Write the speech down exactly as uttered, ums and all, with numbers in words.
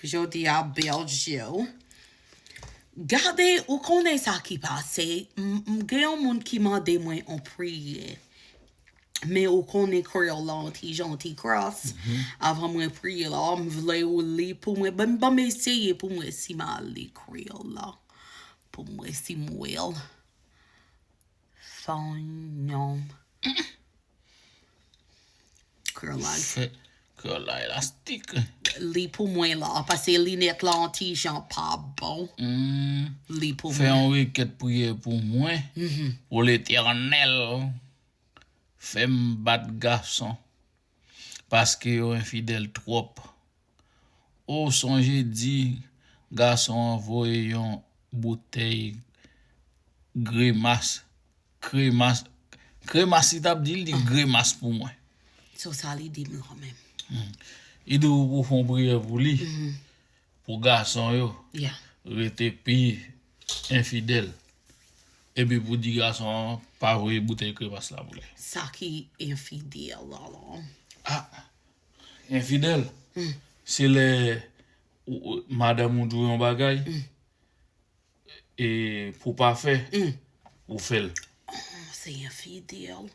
Jodi a, bèl jou. Gade, ou konnen sa ki pase. M, m gen yon moun ki mande mwen yon priyè. Men ou konnen kreyòl la yon ti jan, yon ti kras. Avan mwen priye la, m vle ou li pou mwen. Ban, ban m eseye pou mwen si m a li kreyòl la. Pou mwen si m wè l. Fè yon nonm. Kreyòl la. Fè kreyòl la elastik. Li pou mwen la, paske linèt la yon ti jan pa bon. Hmm. Li pou Fè mwen. Yon rekèt priyè pou mwen. Mhm. O Letènèl, fè m bat gason, paske yo enfidèl twòp. Ou sonje di gason an voye yon boutèy grimas, kremas, kremas li t ap di, li di grimas pou mwen. So sa li di m lan menm. Hmm. Li di ou pou fè yon priyè pou li, mhm, pou gason yo, yeah, rete pi enfidèl. Epi pou di gason an pa voye boutèy kremas la pou li. Sa ki enfidèl la, la. Ah, enfidèl. Hmm. Se lè ou, ou, madanm ou di w yon bagay, hmm, e pou pa fè, hmm, ou fè l. Oh, se enfidèl.